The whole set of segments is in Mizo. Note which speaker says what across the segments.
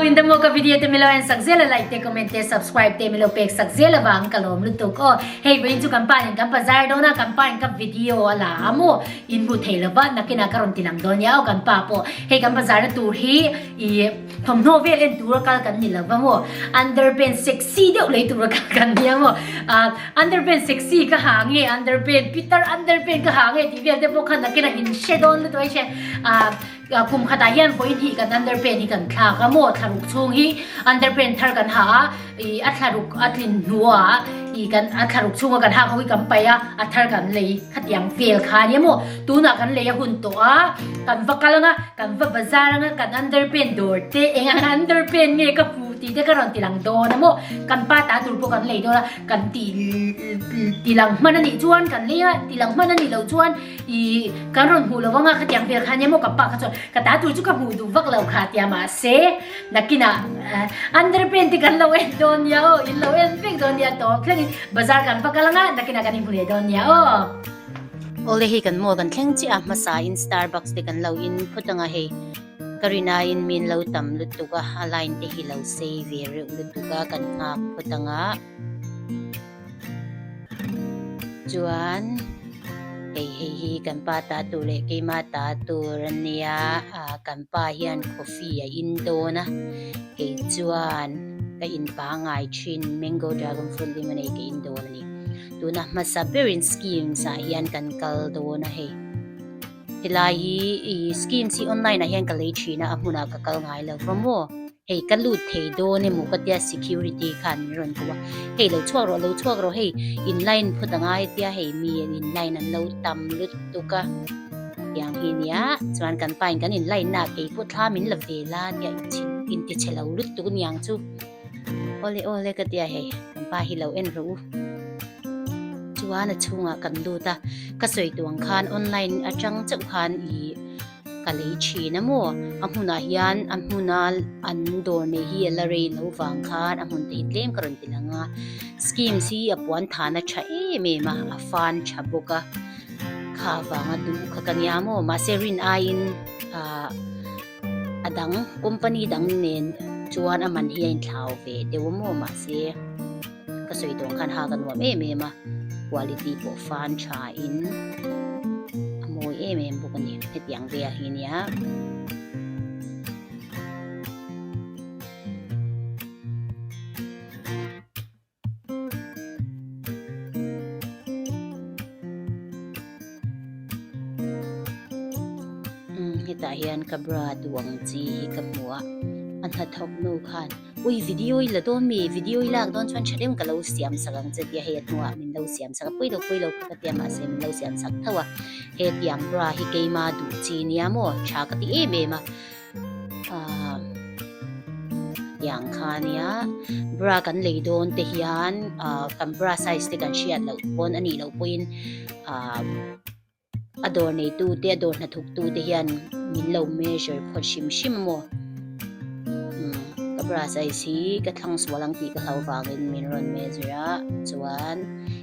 Speaker 1: Linda maw ka video te milo en sak zel a like te comment te subscribe te milo pek sak zel avang ka lawm lutuk aw. Hei vawiin chu kan pa nen kan bazar dawn a, kan pa in ka video a la a maw in hmu thei lova nakinah ka rawn ti lang dawn nia aw kan pa pawh hei kan bazar na tur hi ih thawmhnaw vel en tura kal kan ni lova maw underpants sexy deuh lei tura kal kan nia maw ah underpants sexy ka ha nge underpants pitar underpants ka ha nge tih vel te pawh khan nakinah in hre dawn lutuk a hre ah Kum khatah hian vawi hnih kan underpant hi kan thlak a maw? Thlaruk chhung hi underpant thar kan ha a, ih a thlaruk a tlin hnuah ih kan a thlaruk chhunga kan hak ho hi kan paih a, a thar kan lei khatiang vel kha a nia maw? Tunah kan lei a hun tawh a, kan va kal anga, kan va bazar anga, kan underpant dawr te eng ang underpant nge ka hmuh tih te ka rawn ti lang dawn a maw? Kan pa ta tur pawh kan lei dawn a, kan tih ti lang hman a nih chuan kan lei a, ti lang hman a nih loh chuan I kan rawn hmuh lo anga khatiang vel kha nia maw ka pa kha chuan ka ta tur chu ka hmuh duh vak lo kha tia mahse nakinah underpant te kan lo en dawn nia aw in lo en vek dawn nia tawp thlengin bazar kan va kal anga nakinah kan inhmu leh dawn nia aw.
Speaker 2: Awle hei kan mall kan thleng chiah a hmasa in Starbucks te kan lo in phawt anga hei ka rin aiin min lo tam lutuk a a line te hi lo sei ve reuh lutuk a kan nghak phawt anga. Chuan hei hei hi kan pa ta tur leh keima ta tur a nia ah kan pa hian coffee a in dawn a kei chuan ka in pangai thin mango dragon fruit lemonade ka in dawn a ni tuna hmasa berin schemes ah hian kan kal dawn a hei helai hi ih schemes hi online ah hian ka lei thin a a hmunah ka kal ngai lo va maw. Hei ka lut thei dawn emaw ka tia security khan min rawn ko a, hei lo chhuak rawh lo chhuak rawh hei in line phawt a ngai tia hei mi in line an lo tam lutuk a tiang hi nia chuan kan pa in kan in line na kei pawh thla min la ve la tia in ti chhe lo lutuk aniang chu awle awle ka tia hei kan pa hi lo en rawh u chuan a chhungah kan lut a ka sawi tuang khan online atang chauh khan ih. Ka lei thin a maw? A hmunah hian a hmuna an dawr nei hi a la rei lo vang khan a hmun te hi tlem ka rawn ti lang a. Schemes hi a puan thana tha em em a, a fan tha bawk a. Kha vanga duh kha ka nia maw? Mahse rin aiin ah a dang company dang nen chuan a man hi a inthlau ve deuh a maw? Mahse ka sawi tawh ang khan ha ka nuam em em a, quality pawh fan tha in a mawi em em bawk a ni hetiang vel hi nia. Hetah hian ka bra duang chi hi ka hmu a, a hnathawk nu khan. Ui video i la dawn mi? Video i lak dawn chuan tha deuhin ka lo siam sak ang che tia hei a hnuah min lo siam sak a, pawi lo pawi lo kha ka tia mahse min lo siam sak tho a, hetiang bra hi keima duh chi nia maw tha ka ti em em a, aah tiang kha nia bra kan lei dawn te hian aah kan bra size te kan hriat loh pawn a nih loh pawhin aah. A dawr neitu te, a dawr hnathawktu te hian min lo measure phawt hrim hrim a maw? Umm ka bra size hi ka thlang sual ang tih ka hlau vangin min rawn measure a, chuan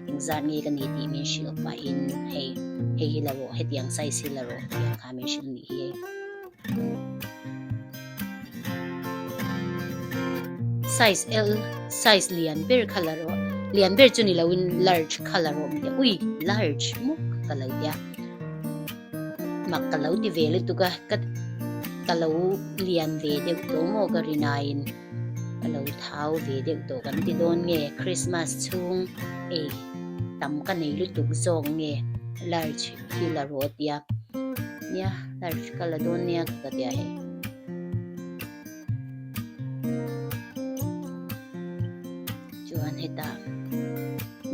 Speaker 2: engzat nge ka ni tih min hrilh pahin hei hei hi la rawh hetiang size hi la rawh tih ang kha min hrilh nih hi hei. Size L size lian ber kha la rawh lian ber chu ni loin large kha la rawh min ti a ui large maw ka lo ti a mak ka lo ti ve lutuk a ka ka lo lian ve deuh tawh maw ka rinaiin ka lo thau ve deuh tawh kan ti dawn nge Christmas chhung ei tam ka nei lutuk zawk nge large hi la rawh a ti a nia large ka la dawn nia ka ti a hei. Chuan hetah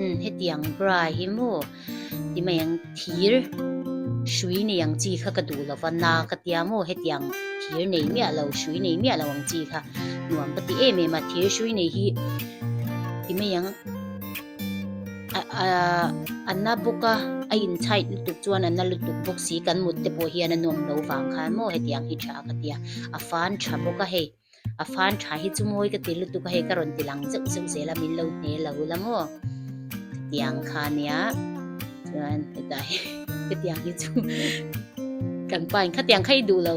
Speaker 2: umm hetiang bra hi maw ti mai ang thir hrui nei ang chi kha ka duh lova na ka tia maw hetiang thir nei miah lo hrui nei miah lo ang chi kha nuam ka ti em em a thir hrui nei hi ti mai ang. A na bawk a, a inchhait lutuk chuan a na lutuk bawk si, kan mut te pawh hian a nuam lo vang khan maw hetiang hi tha ka ti a, a fan tha bawk a hei, a fan tha hi chu mawi ka ti lutuk a hei ka rawn ti lang zeuh zeuh zel a min lo hne lo la maw hetiang kha nia chuan hetah hi hetiang hi chu kan pa in khatiang kha i duh lo.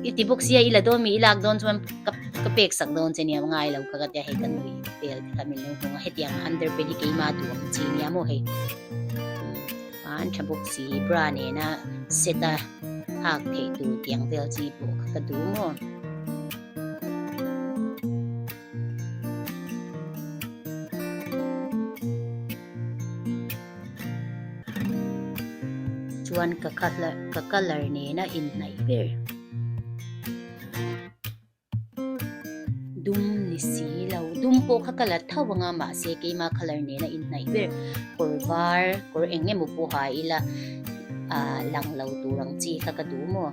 Speaker 2: I ti bawk sia i la dawn mi i lak dawn chuan ka ka pek sak dawn che nia ngai lo kha ka tia hei ka nui vel te kha min lo hmu a hetiang underpant hi keimah duh ang chi nia maw hei an tha bawk si bra nena set a hak theih tur tiang vel chi pawh kha ka duh maw. Chuan ka colour ka colour nena inhnaih ber dum ni si lo dum pawh kha ka la tho ang a mahse keima colour nena inhnaih ber kawr var kawr eng emaw pawh ha ila ah lang lo tur ang chi kha ka duh maw.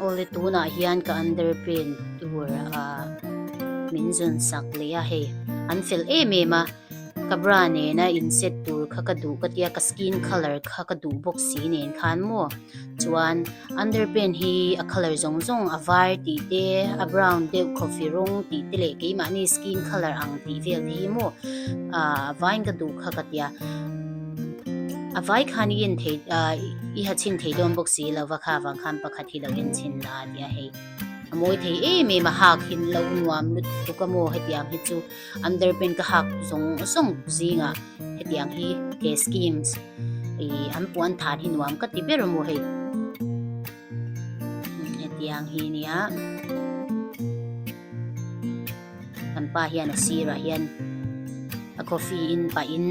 Speaker 2: Awle tunah hian ka underpant tur ah min zawn sak leh a hei an fel em em a ka bra nena in set tur kha ka duh ka tia ka skin colour kha ka duh bawk si nen khan maw chuan underpant hi a colour zawng zawng a var tih te a brown deuh coffee rawng tih te leh keimahni skin colour ang tih vel te hi maw ah vaiin ka duh kha ka tia a vai khan i en thei ah i ha chhin thei dawn bawk si lo va kha avang khan pakhat hi lo en chhin la a tia hei a mawi thei em em a hak hi lo nuam lutuk a maw hetiang hi chu underpant ka hak zawng zawng zingah hetiang hi he schemes ih an puan than hi nuam ka ti ber maw hei hetiang hi nia kan pa hian a sirah hian a coffee in pah in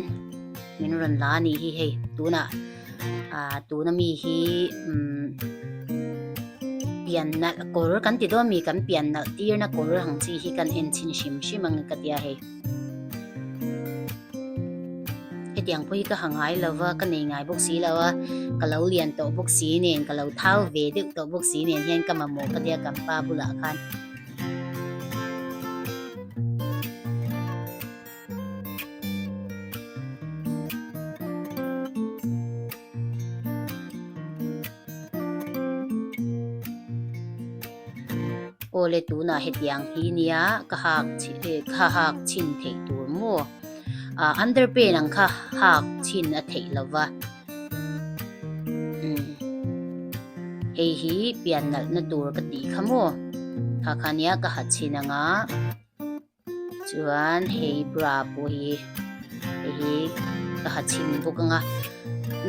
Speaker 2: min rawn la a nih hi hei tunah ah tuna mi hi umm pian nalh kawr kan ti dawn mi kan pian nalh tirna kawr ang chi hi kan en chhin hrim hrim ang ka tia hei. Hetiang pawh hi ka ha ngai lo va, ka nei ngai bawk si lo a, ka lo lian tawh bawk si nen, ka lo thau ve deuh tawh bawk si nen hian ka mamawh ka tia kan pa bulah khan. Awle tunah hetiang hi nia ka hak ka hak chhin theih tur maw ah underpant ang kha hak chhin a theih lo va umm hei hi pian nalh na tur ka tih kha maw kha kha nia ka ha chhin anga. Chuan hei bra pawh hi hei hi ka ha chhin bawk ang a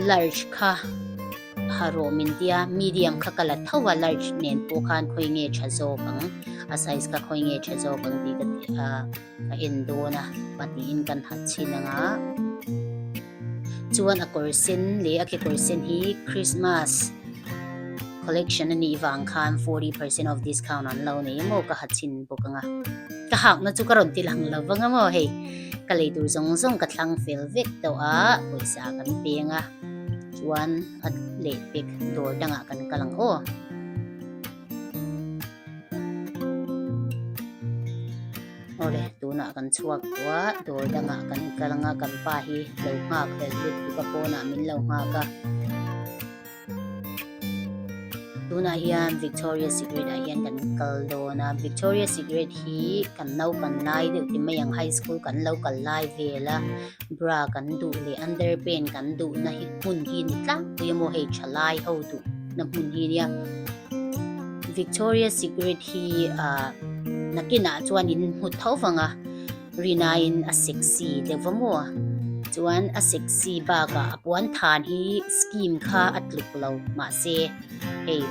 Speaker 2: large kha ha rawh min tia medium kha ka la tho a large nen pawh khan khawi nge tha zawk ang a size kha khawi nge tha zawk ang tih ka ti a ka en dawn a pahnihin kan ha chhin ang a chuan a kawr sen leh a kekawr sen hi Christmas collection a nih vang khan 40% of discount an lo nei emaw ka ha chhin bawk ang a ka hakna chu ka rawn ti lang lo vang a maw hei ka lei tur zawng zawng ka thlang fel vek tawh a pawisa kan peng a chuan a lehpek dawr dangah kan kal ang aw. Awle tunah kan chhuak tawh a dawr dangah kan kal ang a kan pa hi lo nghak hlel lutuk a pawnah min lo nghak a. Tunah hian Victoria Secret ah hian kan kal dawn a, Victoria Secret hi kan naupan lai deuh ti mai ang high school kan lo kal lai vel a, bra kan duh leh underpant kan duh na hi hmun hi ni tlangpui a maw hei tha lai ho duh na hmun hi nia. Victoria Secret hi ah nakinah chuan in hmu tho vang a. Rinain a sexy deuh va maw? Chuan a sexy bakah a puan than hi scheme kha a tluk lo mahse hei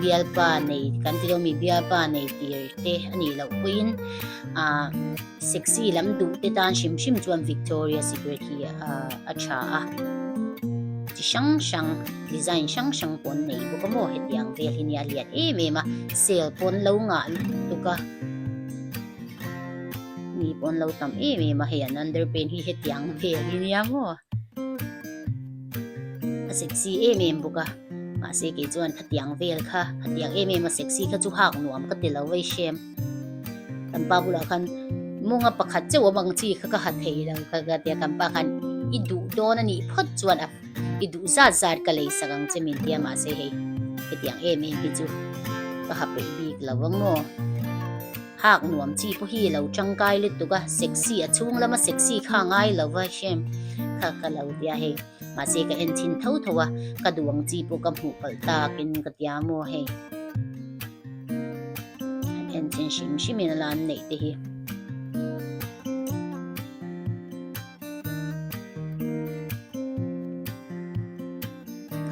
Speaker 2: bialpa nei kan ti dawn mi bialpa nei tir te a nih loh pawhin ah sexy lam duh te tan hrim hrim chuan Victoria Secret hi a tha a chi hrang hrang design hrang hrang pawh an nei bawk a maw hetiang vel hi nia a lian em em a sale pawh an lo ngah lutuk a. Mi pawh an lo tam em em a hei an underpant hi hetiang vel hi nia maw a sexy em em bawk a mahse kei chuan khatiang vel kha khatiang em em a sexy kha chu hak nuam ka ti lo vei hrem kan pa bulah khan mawnga pakhat chauh awm ang chi kha ka ha thei lo kha ka tia kan pa khan i duh dawn a nih phawt chuan a i duh zat zat ka lei sak ang che min tia mahse hei hetiang em em hi chu ka ha peih bik lo ang maw. Hak nuam chi pawh hi lo tangkai lutuk a, sexy a chhung lama sexy kha ngai lo va hrem kha ka lo tia hei. Mahse ka en chhin tho tho a, ka duh ang chi pawh ka hmuh palh takin ka tia maw hei. An en chhin hrim hrim in a la an neih te hi.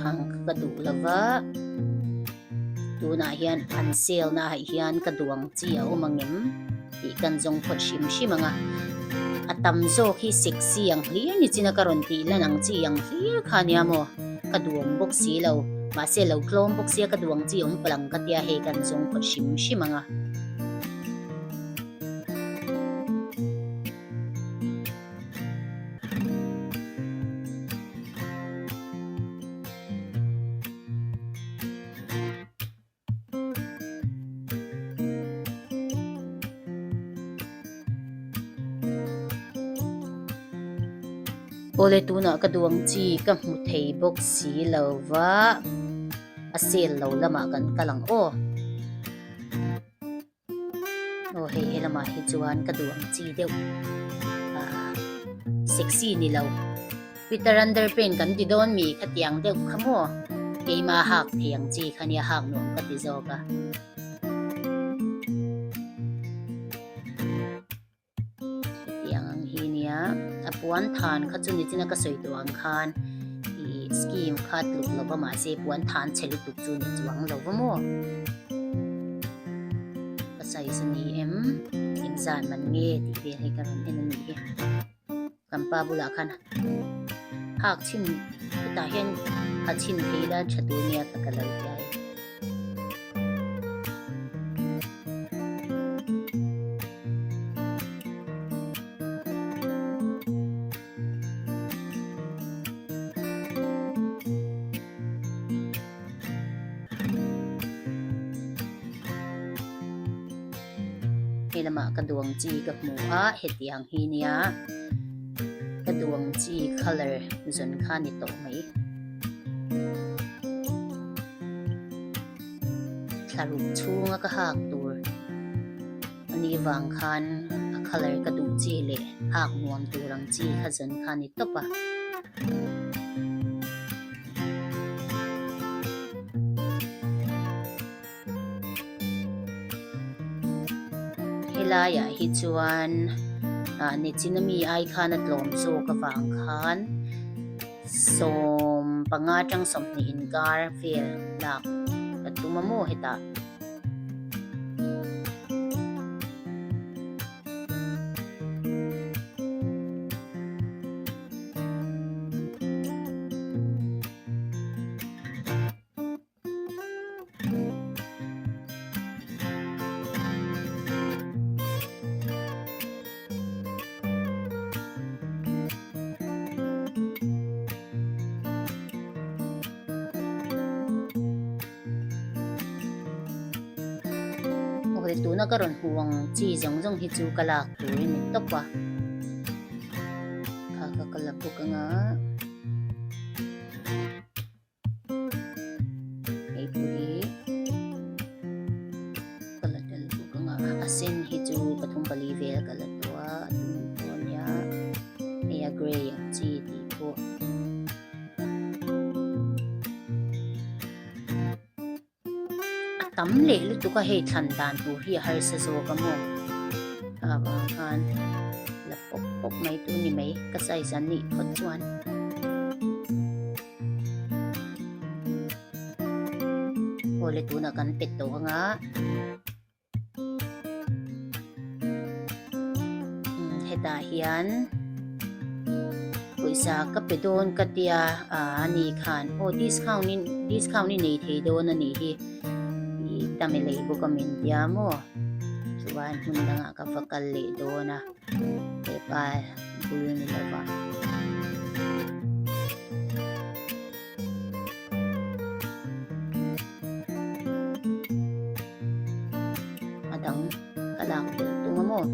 Speaker 2: Thang ka duh lo va, tunah hian an sale na ah hian ka duh ang chi a awm ang em tih kan zawng phawt hrim hrim ang a, a tam zawk hi sexy ang hlir ni chin a ka rawn tih lan ang chi ang hlir kha nia maw ka duh awm bawk si lo mahse lo tlawm bawk sia ka duh ang chi awm palh ang ka tia hei kan zawng phawt hrim hrim ang a. Awle tunah ka duang chi ka hmu thei bawk si lo va, a sale lo lamah kan kal ang aw. Aw hei helamah hi chuan ka duh ang chi deuh ah sexy ni lo Peter underpant kan ti dawn mi khatiang deuh kha maw keima hak thei ang chi kha nia hak nuam ka ti zawk a. Hetiang ang hi nia a puan than kha chu nichina ka sawi tawh ang khan ih scheme kha tluk lova mahse puan than chhe lutuk chu ni chuang lo va maw ka size a ni em engzat man nge tih vel hi ka rawn en a nih hi kan pa bulah khan hak chhin hetah hian ha chhin thei ila tha tur nia ka ka lo ti a. He lamah ka duang chi ka hmu a hetiang hi nia ka duang chi colour zawn kha ni tawh mai. Thlaruk chhunga ka hak tur a nih vang khan a colour ka duh chi leh hak nuam tur ang chi kha zawn kha a ni tawp a. Helaiah hi chuan ah nichina mi ai khan a tlawm zawk avang khan 15 atang 20 inkar vel lak ka tum a maw hetah. Awle tuna ka rawn hmuh ang chi zawng zawng hi chu ka lak turin ni tawp a kha kha ka la bawk anga. Hei pawh hi ka la tel bawk ang a a sen hi chu pathum pali vel ka la tawh a a dum pawh a nia hei a grey ang chi tih pawh a tam leh lutuk a hei thlan dan tur hi a harsa zawk a maw a vang khan la pawp pawp mai tur ni mai ka size an nih phawt chuan. Awle tunah kan pet tawh ang a. Hetah hian pawisa ka pe dawn ka tia a ni khan aw discount in discount i nei thei dawn a nih hi ih tame lei bawk a min tia maw chuan hmun dangah ka va kal leh dawn a hepa bul ni lova. A dang ka lak belh tung a maw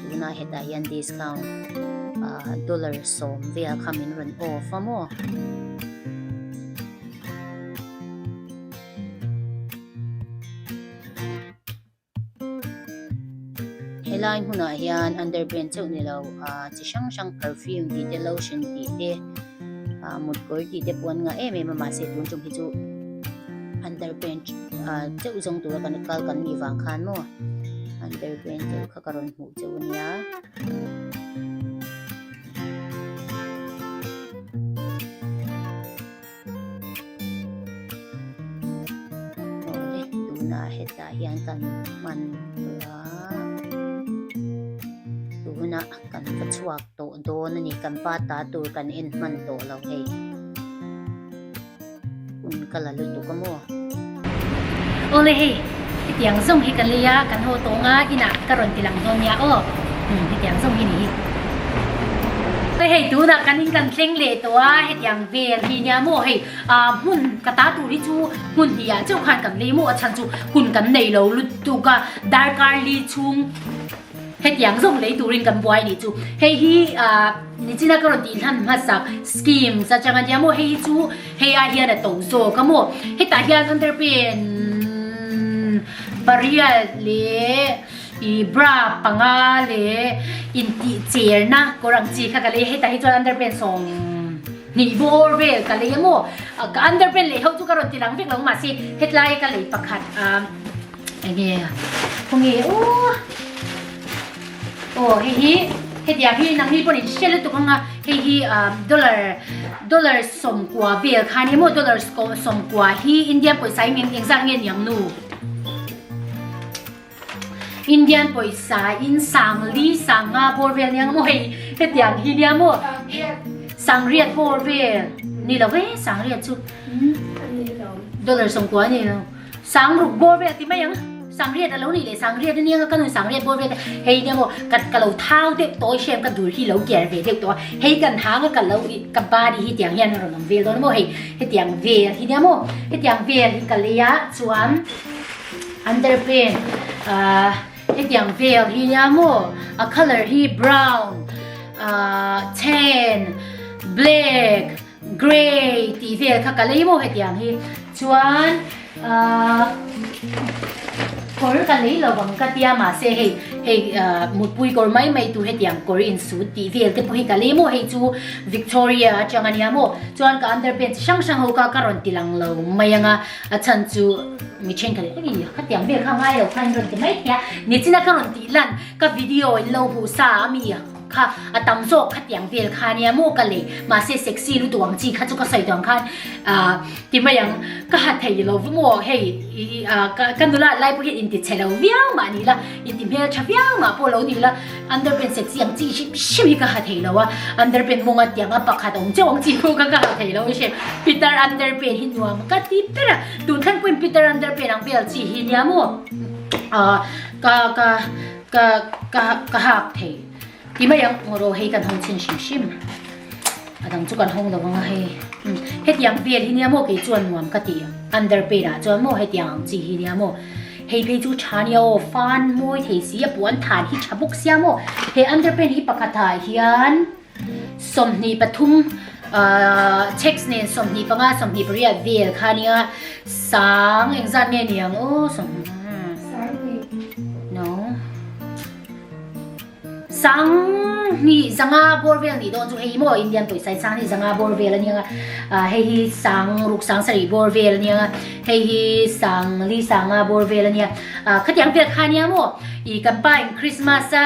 Speaker 2: tunah hetah hian discount ah dollar 10 vel kha min rawn off a maw. Helai hmunah hian underpant chauh ni lo ah chi hrang hrang perfume tih te lotion tih te ah mutkawr tih te pawh an ngah em em a mahse tun tum hi chu underpant ah chauh zawng tura kan kal kan nih vang khan maw underpant chauh kha ka rawn hmuh chauh a nia. Awle tunah hetah hian kan hman tawh a tunah kan va chhuak tawh dawn a ni kan pa ta tur kan en hman tawh lo hei hun ka la lutuk a maw.
Speaker 1: Awle hei hetiang zawng hi ka lei a kan haw tawng a inah ka rawn ti lang dawn nia aw hetiang zawng hi ni hi. Awle hei tunah kan in kan thleng leh tawh a hetiang vel hi nia maw hei ah hmun ka ta tur hi chu hmun hnih ah chauh khan kan lei maw a chhan chu hun kan nei lo lutuk a darkar li chhung Hetiang zawng lei turin kan buai nih chu. Hei hi nichina ka rawn tih hlan hmasak schemes atang a nia maw hei hi chu hei ah hian a to zawk a maw. Hetah hian underpant pariat leh ih bra panga leh intih cherna kawr ang chi kha ka lei a hetah hi chuan underpant 20 bawr vel ka lei a maw. Ka underpant lei ho chu ka rawn ti lang vek lo mahse hetlai ka lei pakhat ah. Enge khawnge aw aw hei hi hetiang hi nangni pawhin in hre lutuk anga hei hi dollar dollar sawmkua vel kha ania maw dollar sawmkua hi Indian pawisa hi eng engzat nge niang nu Indian pawisa in sangli sanga bawr vel nia maw hei hetiang hi nia maw sangriat bawr vel ni lo ve sangriat chu dollar sawmkua a ni lo. Sangruk bawr vel ti mai ang. Sangriat a lo nih leh sangriat a nia ka nun sangriat bawr vel te hei nia maw ka ka lo thau deuh tawh i hriam ka dur hi lo ker ve deuh tawh a hei kan hang a ka lo i ka body hi tiang hian a rawn awm vel dawn a maw hei hetiang vel hi nia maw hetiang vel hi ka lei a chuan underpant ah hetiang vel hi nia maw a colour hi brown ah tan black. Grey tih vel kha ka lei maw hetiang hi chuan ahh kawr ka lei lo ang ka tia mahse hei hei ahh mutpui kawr mai mai tur hetiang kawr insut tih vel te pawh hi ka lei maw hei chu Victoria atang ania maw chuan ka underpants chi hrang hrang ho kha ka rawn ti lang lo mai anga a chhan chu mi thenkhat in ui khatiang vel kha ngai lo khan in rawn ti mai thei a nichina ka rawn tih lan ka video in lo hmuh sa a mi Kha a tam zawk khatiang vel kha nia maw ka lei mahse sexy lutuk ang chi kha chu ka sawi tawh ang khan ah ti mai ang ka ha thei lo va maw hei ih ah ka ka nula lai pawh hian inti chhe lo viau mah ni la inti hmel tha viau mah pawh lo ni la underpant sexy ang chi hrim hrim hi ka ha thei lo a underpant mawnga tiang a pakhat awm chauh ang chi pawh kha ka ha thei lo a hre Peter underpant hi nuam ka ti ber a tun thleng pawhin Peter underpant ang vel chi hi nia maw ah ka ka Ka ka ka hak thei ti mai ang ngaw hei kan hawng chhin hrim hrim a dang chu kan hawng lo anga hei hetiang vel hi nia maw kei chuan nuam ka ti underpant ah chuan maw hetiang ang chi hi nia maw hei phei chu tha nia aw fan mawi thei si a puan than hi tha bawk sia maw he underpant hi pakhat ah hian 23 ahh checks nen 25 28 vel kha nia sang engzat nge niang aw no sang hnih zanga bawr vel nih dawn chu hei maw Indian pawisa hi sang hnih zanga bawr vel a nia a hei hi sang ruk sang sarih bawr vel a nia hei hi sang li sanga bawr vel a nia ah khatiang vel kha nia maw ih kan pa in Christmas a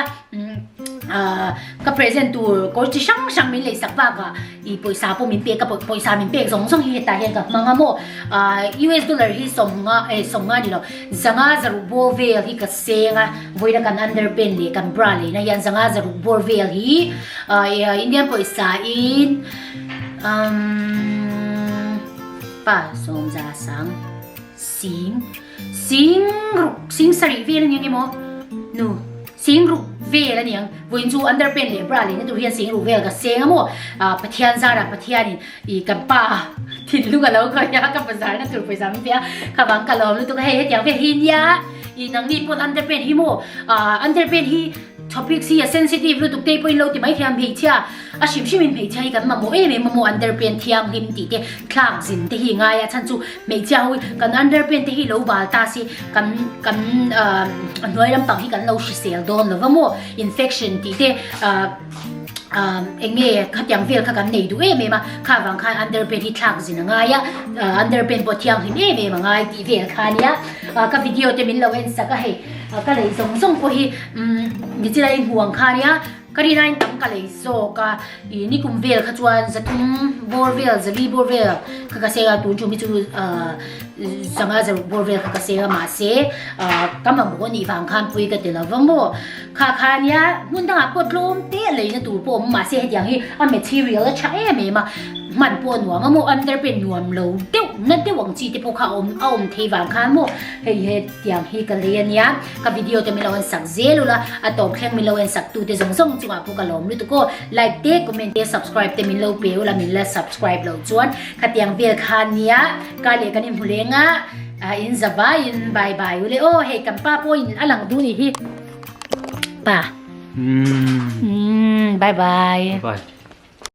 Speaker 1: Ka present tur kawr chi hrang hrang min leisak bakah ih pawisa pawh min pek a, pawisa min pek zawng zawng hi hetah hian ka hmang a maw. US dollar hi sawmnga eh sawmnga ni lo zanga zaruk bawr vel hi ka seng a, vawiina kan underpant leh kan bra lehna hian zanga zaruk bawr vel hi Indian pawisa in umm pa sawmza sang sing sing ruk sing sarih vel a ni ang emaw nu. Sing ruk vel a niang, vawiin chu underpant leh bra lehna tur hian sing ruk vel ka seng a maw? Ah Pathian zara Pathianin ih kan pa thinlung a lo khawih a, ka bazar na tur pawisa min pe a, kha vang ka lawm lutuk a, hei hetiang vel hi nia ih nangni pawn underpant hi maw ah underpant hi. Topics hi a sensitive lutuk te pawhin lo ti mai thiam hmeichhia a hrim hrim in hmeichhia hi kan mamawh em em a maw underpant thianghlim tih te thlak zin te hi ngai a chhan chu hmeichhia ho hi kan underpant te hi lo bal ta si kan kan a hnuai lampang hi kan lo hrisel dawn lo va maw infection tih te ah eng nge khatiang vel kha kan nei duh em em a kha vang khan underpant hi thlak zin a ngai a underpant pawh thianghlim em em a ngai tih vel kha a nia ka video te min lo en sak a hei. Ka lei zawng zawng pawh hi umm nichina i hmu ang kha nia ka rin aiin tam ka lei zawk a ih nikum vel kha chuan zathum bawr vel zali bawr vel kha ka seng a tun tum hi chu ah zanga zaruk bawr vel kha ka seng a mahse ah ka mamawh anih vang khan pui ka ti lo va maw kha kha nia hmun dangah pawh tlawm te a leina tur pawh a awm mahse hetiang hi a material a tha em em a hman pawh a nuam a maw underpant nuam lo deuh na deuh ang chi te pawh kha a awm a awm thei vang khan maw hei he. Tiang hi ka lei ania, ka video te min lo en sak zel ula, a tawp thleng min lo en sak tu te zawng zawng chungah pawh ka lawm lutuk aw. Like te, comment te, subscribe te min lo pe ula, min la subscribe loh chuan khatiang vel kha nia ka leh kan inhmu leng a, in za vaiin bye bye ule aw, hei kan pa pawhin a lang duh ni hi pa. Umm bye bye.
Speaker 3: Bye.